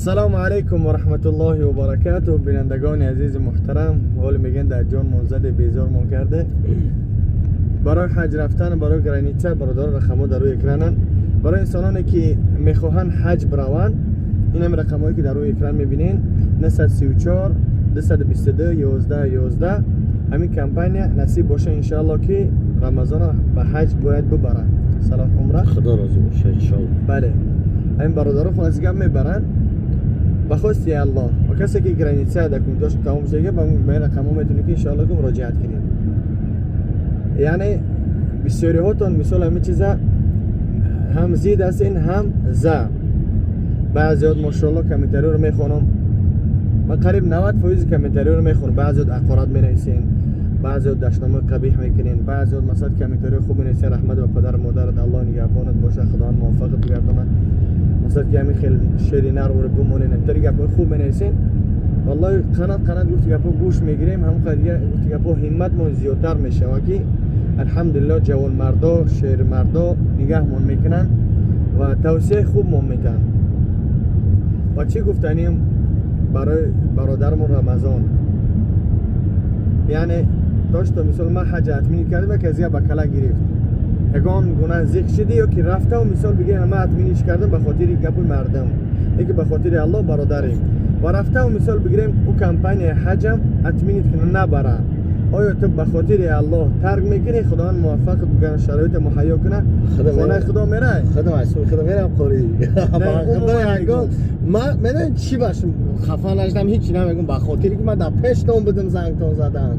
Ассалому алайкум ва раҳматуллоҳи ва баракатуҳ. Бинандагони азизи муҳтарам, ҳол мегӯянд дар ҷон монзаде безормон карде. Барои ҳаҷ рафтан, барои граница, бародарон, рақамҳо дар рӯи экрананд. Барои инсононе ки мехоҳанд ҳаҷ бираванд, ин ҳам рақамҳое ки дар рӯи экран мебинед: 934 222 11 11. Ҳамин компания насиб боша, иншоалло, ки Рамазона ба ҳаҷ бояд бибаранд. Салом, умра. Худо розӣ боша, иншоалло. Бале, ҳамин бародаро хулоси гап мебаранд ба хости Аллоҳ. Ва касе ки граница документош тамом шуда, ба ин рақамҳо метавонед ки иншоалло ки муроҷиат кунед. Яъне бисёриҳотон мисол ҳамин чиза ҳам зид ҳастин, ҳам за. Баъзеҳот, мошоалло, комментариёро мехонам, ман қариб 90% комментариёро мехонам. Баъзеҳот ҳақорат менависен, баъзеҳот дашномаи қабиҳ мекунен, баъзеҳот масалан комментариё хуб менависен: раҳмат ба падару модарат, Аллоҳ нигаҳбонат боша, Худованд муваффақат бигардонад, масалан ки ҳамин хел шери нарвро бимонен, ҳамтари гапҳои хуб менависен. Валлоҳи, қанат қанат гуфти гапҳо гӯш мегирем, ҳамон қадр дига гуфти гапҳо ҳимматмон зиёдтар мешавад, ки алҳамдулилло, ҷавонмардо, шермардо нигаҳмон мекунанд ва тавсияи хубмон метаҳанд. Ва чӣ гуфтанем барои бародармон Рамазон? Яъне дошто мисол ман ҳаҷ отменить кардам, як аз ба кала гирифт, ягон гуна зиқ шидӣ ё ки рафтау мисол бигирем, ман отменить кардам ба хотири гапи мардум, яки ба хотири Аллоҳ бародарем, ва рафтау мисол бигирем, ӯ компанияи ҳаҷам отменить куна, набара, оё ту ба хотири Аллоҳ тарк мекунӣ? Худованд муваффақат бигардона, шароита муҳайё куна, хонаи Худо мерай? Худо айсуи худо мерам, қори. Ман медонӣ чӣ баш хафа нашдам, ҳичи намегум, ба хотире ки ман дар пештон будам, зангтон задан,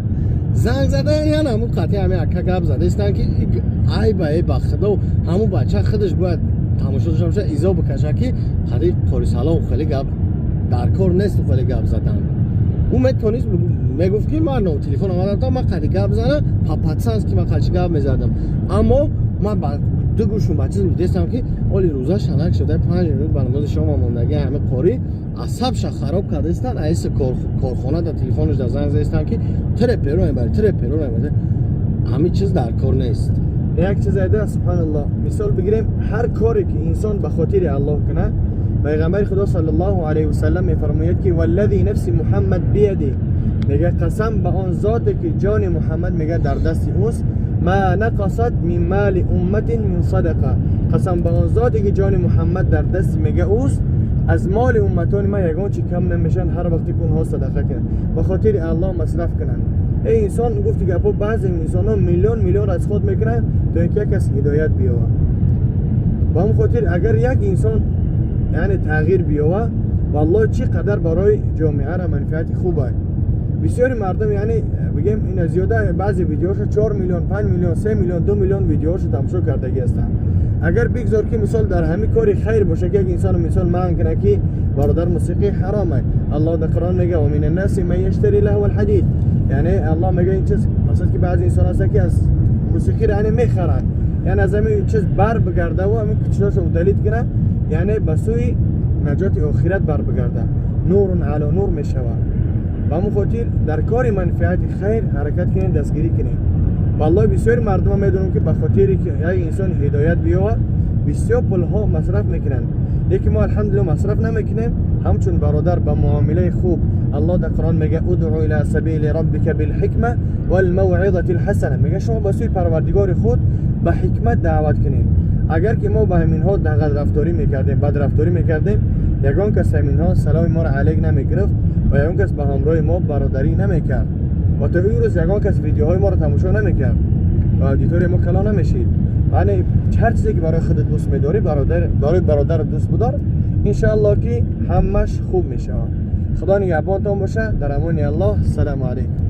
занг задан, яна ҳамун қатъи ҳами ака гап задастан, ки айба э, ба худо, ҳамун бача худаш бояд тамошо дошта боша, изо бикаша, ки қади қори салом хеле гап дар кор нест, хеле гап задан. Ӯ метавонист мегуфт, ки ман телефон омадам, ман қади гап занам, по-пацански ман қадчи гап мезадам, аммо ман ба ду гӯшум ба чиз дидестам, ки оли рӯза шанак шуда, 5 минут ба намози шома мондаги, ҳами қори асабша хароб кардастан, аиси корхона да телефонаш да занг задастан, ки тире перо мебари, тире перо мебари. Ҳамин чиз дар кор нест. Як чиз айда, субҳаналлоҳ, мисол бигирем, ҳар коре ки инсон ба хотири Аллоҳ кунад, пайғамбари Худо саллаллоҳу алайҳи васаллам мефармояд, ки валлази нафси Муҳаммад бияди, мега, қасам ба он зоте ки ҷони Муҳаммад, мега, дар дасти ӯст, ма нақасат мин мали умматин мин садақа. Қасам ба он зоте ки ҷони Муҳаммад дар дасти, мега, ӯст, аз моли умматони ман ягон чи кам намешаванд, ҳар вақте ки онҳо садақа кунанд, ба хотири Аллоҳ масраф кунанд. Эй инсон, гуфти гапҳо, баъзе инсонҳо миллион миллион аз худ мекунанд, то ин ки як кас ҳидоят биёвад. Ба ҳамн хотир, агар як инсон, яъне, тағйир биёва, валлоҳ, чӣ қадар барои ҷомеара манфиати хуб аст. Бисёри мардум, яъне бигем, ина зиёда баъзе видеоша 4 миллион, 5 миллион, 3 миллион, 2 миллион видеоша тамошо кардагӣ ҳастанд. Агар бигзор ки мисол дар ҳамин кори хайр боша, ки як инсоно мисол манъ кунад, ки бародар, мусиқӣ ҳаром аст. Аллоҳ дар Қуръон мега: ва мин аннаси ман яштари лаҳва алҳадис. Яъне Аллоҳ мега, ин чиз масалан ки баъзе инсон ҳастанд, ки аз мусиқиро, яъне, мехаранд, яъне аз ҳамин чиз бар бигардаву ҳамин чизошо удалить кунад, яъне ба сӯи наҷоти охират бар бигарда, нурун ало нур мешавад. Ба ҳамон хотир дар кори манфиати хайр ҳаракат кунем, дастгирӣ кунем. Валлоҳи, бисёри мардума медонам, ки ба хотире ки як инсон ҳидоят биёвад, бисёр пулҳо масраф мекунанд, лекин мо, алҳамдулилла, масраф намекунем. Ҳамчун бародар ба муомилаи хуб. Аллоҳ дар Қуръон мега: удъу ила сабили роббика билҳикма валмавъизати лҳасана. Мега, шумо ба сӯи парвардигори худ ба ҳикмат даъват кунед. Агар ки мо ба ҳаминҳо дағалрафторӣ мекардем, бадрафторӣ мекардем, ягон кас ҳаминҳо саломи моро алейк намегирифт ва ягон кас ба ҳамроҳи мо бародарӣ намекард ва то ин рӯз ягон кас видеоҳои моро тамошо намекард ва аудиторияи мо калон намешид. Яъне ҳар чизе ки барои худат дӯст медорӣ, барои бародарат дӯст бидор. Иншааллоҳ, ки ҳамаш хуб мешавад. Худо нигаҳбонтон боша. Дар амони Аллоҳ. Салому алайкум.